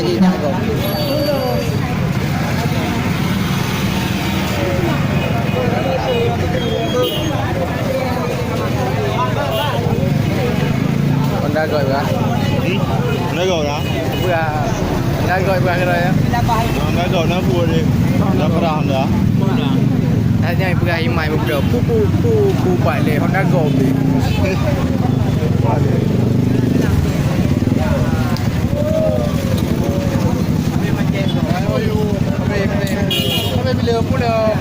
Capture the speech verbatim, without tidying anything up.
Honda Gold kah? Hmm? Honda Gold kah? Bukan. Honda Gold bukan kira ya? Honda Gold na buat deh. Dah pernah Honda. Hanya pegang imai betul. Pu pu pu pu balik Honda Gold tu. Bila pula?